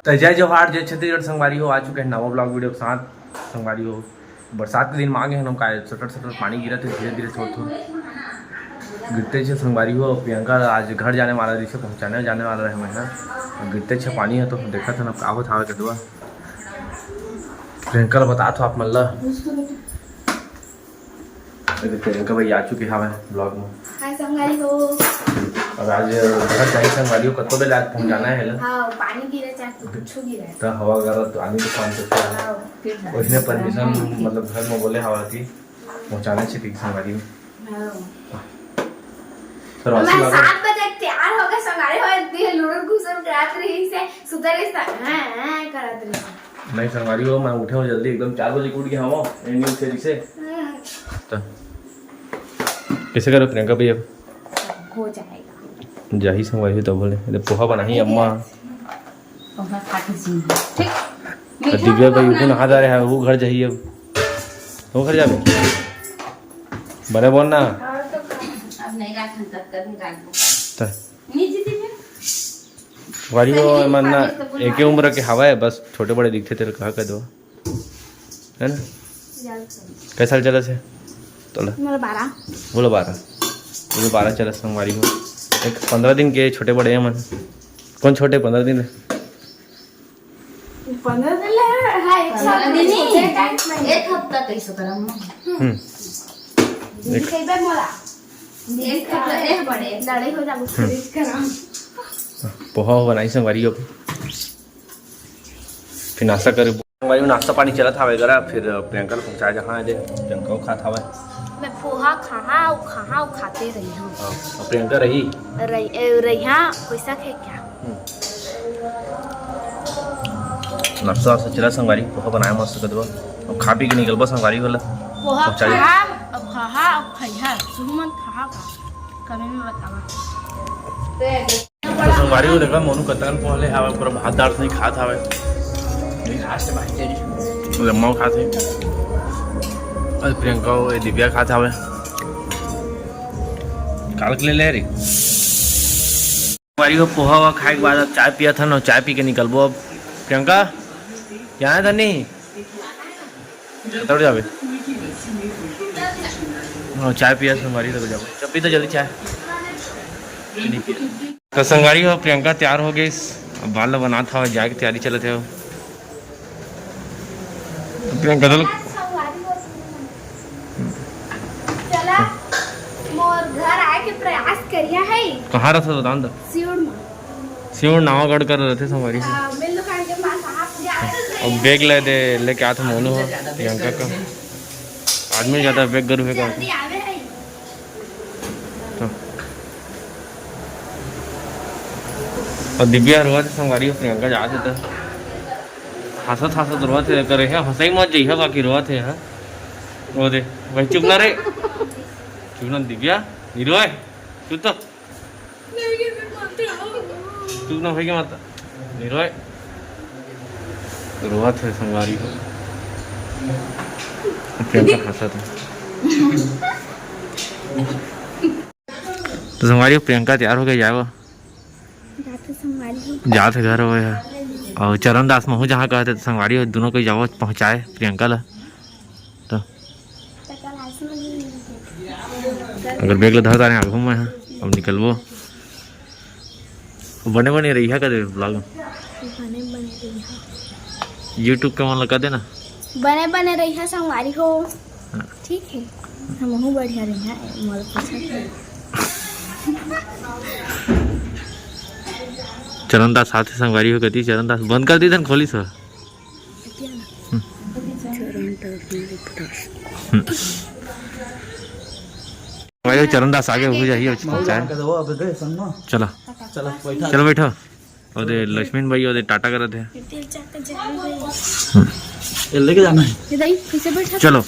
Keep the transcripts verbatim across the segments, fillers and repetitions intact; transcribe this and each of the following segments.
तो जय जोहार, जय छत्तीसगढ़ संगवारी हो, आ चुके हैं नवा ब्लॉग वीडियो के साथ। संगवारी हो, बरसात के दिन में आ गए हैं हम, काय सटर सटर पानी गिरत हे धीरे धीरे थोड़ा थोड़ा। गिरते छे संगवारी हो, प्रियंका आज घर जाने वाला रही, पहुँचाने जाने वाला रहे मैं ना। गिरते छे पानी है तो देखा था ना का होत हावे कदवा। प्रियंका ला बता था आप मन ला। अरे, प्रियंका भाई आ चुके हवे ब्लॉग में। हाय संगवारी हो। और आज घर जाई संगवारी हो, कतो बेला आज पहुंचाना है ला। हाँ, पानी गिरे चाहे कुछ गिरे। तो हवा अगर तो आनी तो काम से हाँ, फिर उसने परमिशन मतलब घर में बोले हवा की पहुंचाना चाहिए संगवारी हो। हाँ। फिर मैं वासी बाबा सात बजे तैयार हो गए संगवारी हो, इतनी लुड़ुर घुसुर करत रही से सुते रही सा, हाँ, हाँ, करत रही। नहीं संगवारी हो, मैं उठे हूँ जल्दी एकदम, चार बजे उठ गया हूँ, एंडिंग से रिसे। हम्म। तो कैसे करो प्रियंका भैया? हो जाएगा। जाही संगवारी हो तो बोले, अरे पोहा बनाही अम्मा। पोहा खा के जी। ठीक। तो दिव्या भाई उठे नहा जा रहे हैं, वो घर जाही अब। वो घर जाबे? बने बोल ना। अब नहीं रात में तक कर रात को। तो नहीं जी दिव्या। वारी हो, सही मन ना, बात है, तो बोल एके रहा उम्र के हवा है, बस छोटे बड़े दिखते तेरे कहा कर दो, है ना? यार, सही। कैसा चला से? तोला? मेरा बारह। बोलो बारह। बोलो बारह चला संगवारी हो। एक पंद्रह दिन के छोटे बड़े हैं मन। कौन छोटे? पंद्रह दिन। पंद्रह दिन ले है, हाँ, एक पंद्रह साल दिन में नहीं, छोटे टाइम में। एक हफ्ता कैसे करम? हम्म। दीदी एक कई बार मोला। दीदी एक हफ्ता देख बड़े। लड़ाई हो जाबो, हम्म। फ्रिज करम। पोहा बनाई संगवारी हो। फिर नाश्ता करे। भाई, नाश्ता पानी चलत हावे करा, फिर प्रियंका ल पहुंचाए जहाँ दे, प्रियंका वो खात हावे। मैं पोहा खाहा, अउ खाहा, अउ खाते रही हूँ। हाँ, अउ प्रियंका रही? रही, ए, रही, हाँ, पैसा खे क्या? हम्म। नाश्ता वास्ता चला संगवारी, पोहा बनाए मस्त कदवा। अब खा पी के निकलबा संगवारी वाला। पोहा पहुंचा दे। खाहा, अब खाहा, अब खैहा, शुरू मन खाहा का, कभी में बतावा। तो संगवारी हो देखा, मोनू कतकन पहले हावे, पूरा भात दाल से नहीं खात हावे। यही लास्ट बात है। लम्मा खात है। अरे प्रियंका हो, ये दिव्या खात हावे। काल के ले ले रे। संगवारी हो, पोहा हुआ खाए के बाद अब चाय पिया था ना, चाय पी के निकलबो अब। प्रियंका, जाना था नहीं? तब जाबे। हाँ, चाय पिया संगवारी तब जाबे। जब पी तो जल्दी चाय। नहीं पिया। तो संगवारी हो, प्रियंका तैयार हो गई। अब बाल ला बनात हव, जाए के तैयारी चलत हे। प्रियंका तो चला, मोर घर आए के प्रयास करिया है। कहाँ रहत हस, बता न तो। सिउड़ में। सिउड़ नवागढ़ कर रहथे संगवारी हो। हाँ, मिल दुकान के पास आप जा। अब बैग ले दे, लेके आत मोनू हो, प्रियंका का। आदमी ज्यादा बैग गरु है का। जल्दी आवे है। तो। अउ दिव्या रोवत हे संगवारी हो, प्रियंका जात हे त। हंसत हंसत रोवत हे, करे हे, हंसई मत जइहा, बाकी रोवत हे, हा। रो दे, भाई चुप ना रे। चुप ना दिव्या, नहीं रोए। चुप तो। चुप ना भाई के माता। नहीं रोए। रोवत हे संगवारी हो। प्रियंका हंसत हे। तो संगवारी हो, प्रियंका तैयार हो गई, जाए वो। जाथे संगवारी हो। जात हे घर वो है। और चरण दास महू जहाँ कहते तो संगवारी हो, दोनों को जाओ पहुँचाए प्रियंका ला। तो अगर बैग ला धर तारे आगू में, अब निकलबो। बने बने रही है कदे ब्लॉग में। बने बने रही है। YouTube के मन लगा देना। बने बने रही है संगवारी हो। हाँ। ठीक है, हमहू बढ़िया रही है, मोर पीछे। चरण दास साथ संगवारी हो कती, चरण दास बंद कर दी धन खोली सो। भाई, चरण दास आगे हो जाइए, पहुंचाए। चला। चला, बैठा। चलो बैठो। ओदे लक्ष्मी भाई ओदे टाटा करत हे। ये लेके जाना है। चलो।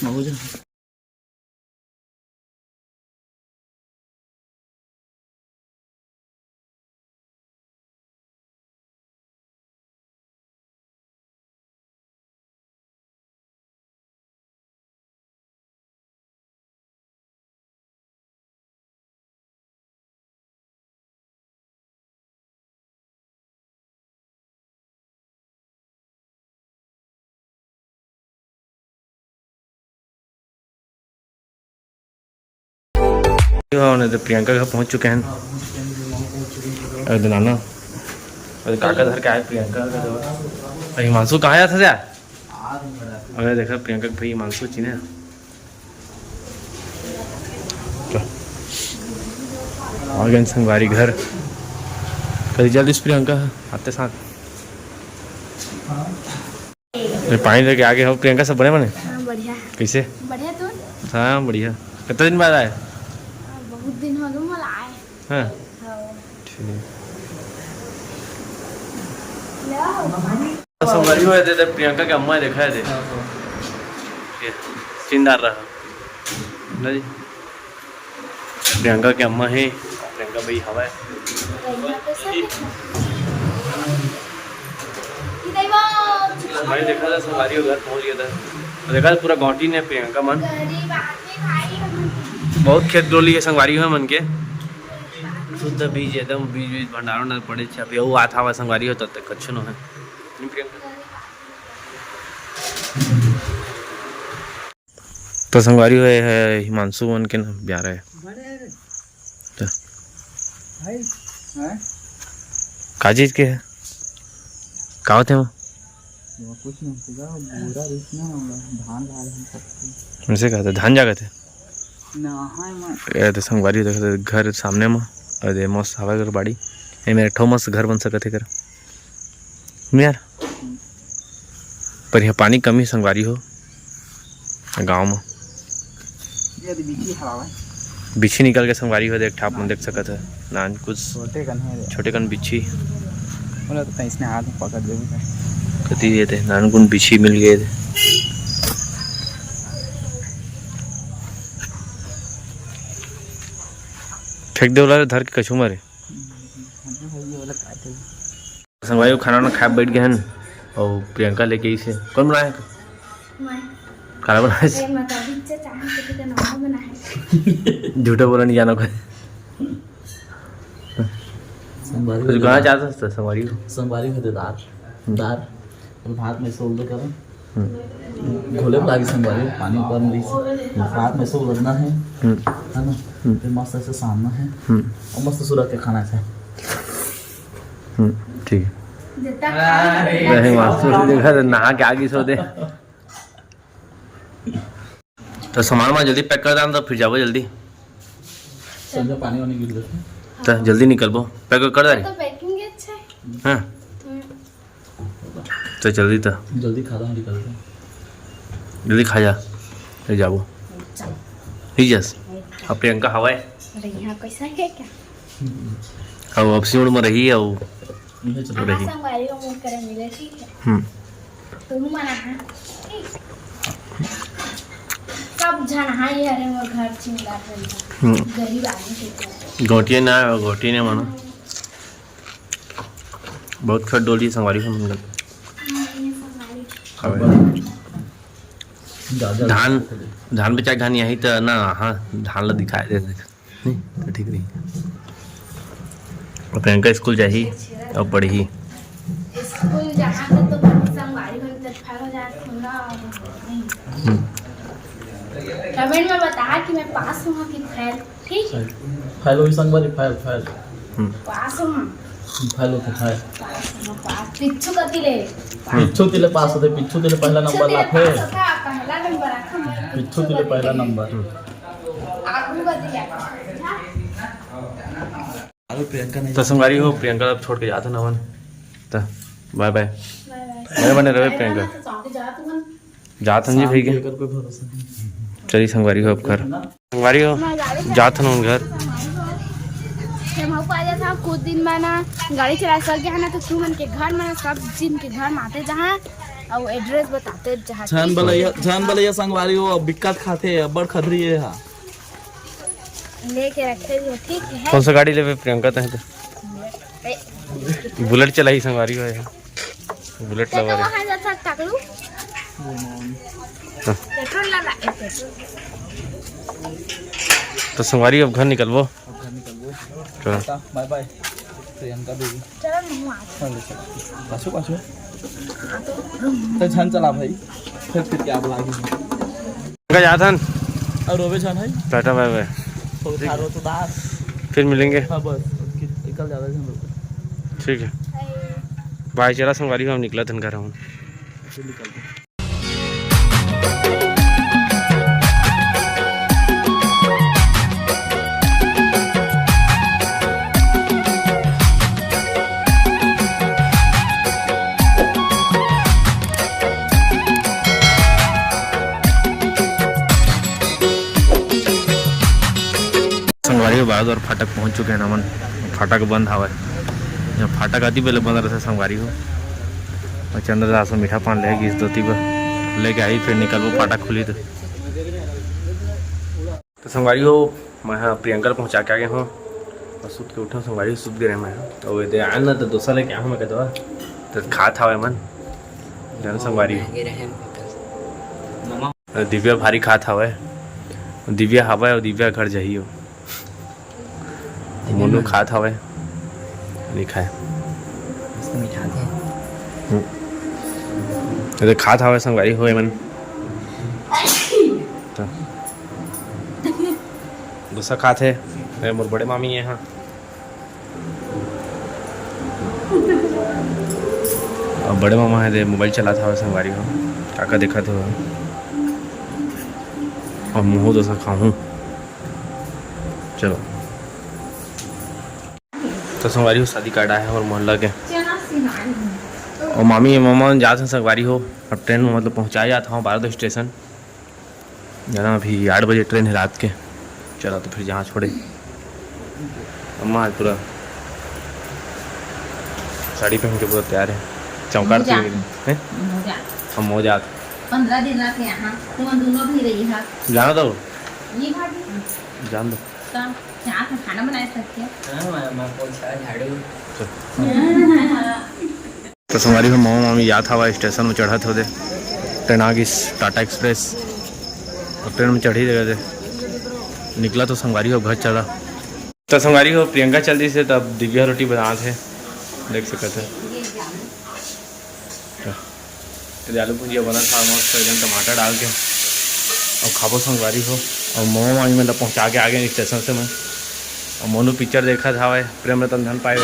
तो प्रियंका घर पहुंच चुके हैं। अरे नाना, अरे काका धर के आए प्रियंका के। अरे हिमांशु कहाँ जाता था? अरे देखा प्रियंका के भाई हिमांशु चिन्हे। तो आ गए संगवारी घर। कभी जल्दी से प्रियंका आते साथ। अरे पानी लेके आगे हो प्रियंका, सब बने बने? हाँ, बढ़िया। कैसे? बढ़िया। तू? हाँ, बढ़िया। कितना दिन बाद आए? हाँ, बहुत दिन हो गए मला आए। हाँ। हाँ। ठीक। तो संगवारी हो दे, दे प्रियंका के अम्मा देखा है दे। ये चिंदार रहा। नहीं। प्रियंका के अम्मा है, प्रियंका भाई हवा है। भाई देखा था संगवारी हो घर पहुंच गया था। देखा था पूरा गौंटी ने प्रियंका मन। बहुत खेत डोली है संगवारी हो मन के। शुद्ध बीज एकदम, बीज बीज भंडारण में पड़े छे। अभी वो आता हुआ संगवारी हो तब तक कच्छु नो है। तो संगवारी हो है हिमांशु मन के ना प्यारा है। तो भाई, हैं? का चीज के है? का होते हैं वो? वो कुछ नहीं होता, बूढ़ा रहिस ना, धान ला रहे हैं सबको। उनसे कहा था, धान जागत है? ना, हाँ, मैं ये तो संगवारी हो, देखो घर सामने में, और ये मस्त हवा कर बाड़ी, ये मेरे ठो मस्त घर बन सकत है कर। यार, पर यहाँ पानी कमी संगवारी हो गाँव में। ये तो बिच्छी हवा है। बिच्छी निकल के संगवारी हो देख, ठाप में देख सकत है। नान कुछ छोटे कन है रे। छोटे कन बिच्छी। बोला तो कहीं इसने हाथ में पकड़ देबे। कति ये थे, नान कुन बिच्छी मिल गए थे। फेंक दे वाला धर के कछू मारे। संगवारी हो खाना वाना खाए बैठ गए हैं और प्रियंका लेके इसे कौन बनाया है? मैं। काला बनाया है? ए, माता दी से चाहे किसी का नाम बनाया है। झूठा बोला नहीं जाना कोई। संगवारी कुछ हो कहना दार। चाहता था संगवारी हो? संगवारी हो दार। दार। और भात में से उल्टे करो। हम्म। घोले में लागी संगवारी, पानी ऊपर में रही से। भात में से उलटना है। हम्म। है ना? हम्म। फिर मस्त ऐसे सानना है। हम्म। और मस्त सुरख के खाना है। हम्म, ठीक है। जितना खा ले। नहीं, मास्टर जी देखा तो नहा के आगे सो दे। तो सामान में जल्दी पैक कर दान, तो फिर जाबो जल्दी। समझो पानी वानी गिर जाता है। तो जल्दी निकलबो, पैक कर दे। तो पैकिंग ही अच्छा है। हाँ। हम्म। तो जल्दी तो। जल्दी खा लो, निकलते हैं। जल्दी खा जा, फिर जाबो। चल। ही जस। अब प्रियंका हवा है। अरे, यहाँ कैसा है क्या? अब, अब सीउड़ में रही है, वो इन्हें चलो। रही। हाँ, संगवारी हो, मुँह करे मिले, ठीक है? हम्म। तुम मना है, ठीक? सब झन हाँ, ये हरे मोर घर चिल्ला रही है। हम्म। गरीब आदमी के घर। गौटिया ना है, गौटिया ने मानो। बहुत खट डोली संगवारी हो मन। हाँ, ये संगवारी। हवे। जा, जा, धान, जा। धान बेचा के धान यही तो ना, हाँ, धान ला दिखाए दे, देख। नहीं, तो ठीक रही। और प्रियंका स्कूल जाही और पढ़ही। स्कूल जहाँ तो, तो संगवारी हो तो फैल हो जाए, खुला और नहीं। हम्म। कमेंट में बता कि मैं पास हूँ कि फैल। ठीक है। फैल होई संगवारी, फैल, फैल। हम्म। पास हूँ। फैल होके फैल। पास हूँ, पास। पिच्छू कति ले? पिच्छू तिले पास होते, पिच्छू तिले पहला पिच्छू नंबर तिले लाथे। पास होता, पहला नंबर आखा मैं पिच्छू तिले पहला नंबर। आगू कति ले? अरे प्रियंका नहीं। तो संगवारी हो, प्रियंका अब छोड़ के जात हन हमन। तो बाय बाय। बाय बाय। बने बने रहे प्रियंका। तो जाते जात हन। जात हन जी शाम भैया। को लेकर कोई भरोसा नहीं। चलिए संगवारी हो अब घर। संगवारी हो, जात हन उन घर। हम हो पाया था कुछ दिन में ना गाड़ी चला सक गया ना, तो तू मन के घर में सब जिन के घर में आते जहाँ और एड्रेस बताते जहाँ। छन बलैया, छन बलैया संगवारी हो, अब बिक्कत खाते, अब्बड़ खदरी है हा। लेके रखे हो, ठीक है। कौन सा गाड़ी लेवे प्रियंका तहे तो? ए। बुलेट चलाई संगवारी हो यार। बुलेट ते लवर तो है। वहाँ जा सकता करू। हाँ। पेट्रोल ला ला, ए, पेट्रोल। तो संगवारी अब घर निकलबो। अब घर निकलबो। चलो। टाटा, बाय बाय। प्रियंका बेबी। चलो, नहीं, आ। हाँ, ले चलो। पाछू, पाछू। तो झन चला भाई। फिर, फिर क्या बुला के? का जाथन। और रोबे झन है। टाटा बाय बाय। उठा लो तो दास। फिर मिलेंगे। हाँ, बस, निकल जाता है हम लोग। ठीक है, बाय। चला संगवारी हो, हम निकलत हन घर हम। फिर निकलते हैं। संगवारी हो, बागद्वार फाटक पहुंच चुके हैं हमन। फाटक बंद हवय। जब फाटक आती पहले बंद रहता संगवारी हो। और चंद्रदास ह मीठा पान ले गिस दोती बर, लेके आई, फिर निकलबो, फाटक खुली तो। तो संगवारी हो, मैं ह प्रियंका ल पहुंचा के आ गए हूँ। और सुत के उठे संगवारी हो, सुत गए रहे मैं ह। और ये दे आए ना तो डोसा लेके आए हूँ मैं कहता, तो खात हवे मन। जान संगवारी हो। महंगे रहे होटल। दिव्या भारी खात हवय। दिव्या हवय और दिव्या घर जाही हो। मोनू खात हवय। नहीं खाए। इसको मिठाते हैं। हम्म। ये तो खात हवय संगवारी हो मन। तो गुस्सा खात है। अरे मोर बड़े मामी है, हाँ। अब बड़े मामा है दे मोबाइल चलात हवे संगवारी हो। का का देखत हो? अब मुँह दोसा खाहूँ। चलो। तो संगवारी हो, शादी कार्ड आए हे हमर मोहल्ला के। और मामी मामा जात हैं संगवारी हो। अब ट्रेन में मतलब पहुँचाए जात हूँ बारह स्टेशन। जाना अभी आठ बजे ट्रेन है रात के। चला तो फिर जहाँ छोड़े। अम्मा आज पूरा साड़ी पहन के पूरा तैयार है, चौंकार मौजा। सी लग रही है। मौजा। हम मौजा। पंद्रह दिन रह के यहाँ तुम दोनों भी रही है। जाना दो। ये भाभी। जान दो। तो यहाँ पे खाना बनाए सकते हैं। हाँ, मैं, मैं पोछा, झाड़ू। तो संगवारी हो, मामा मामी जात हवा स्टेशन में चढ़त हो दे। ट्रेन आ गिस टाटा एक्सप्रेस। अब ट्रेन में चढ़ ही देगा दे। निकला तो संगवारी हो, घर चला। तो संगवारी हो, प्रियंका चल दी से तब दिव्या रोटी बनात हे, देख सकत है। तो ये आलू भुजिया बना था मस्त एकदम टमाटर डाल के। और खाबो संगवारी हो। और मामा मामी मतलब पहुँचा के आ गए स्टेशन से मैं। और मोनू पिक्चर देखत हवे प्रेम रतन धन पाए।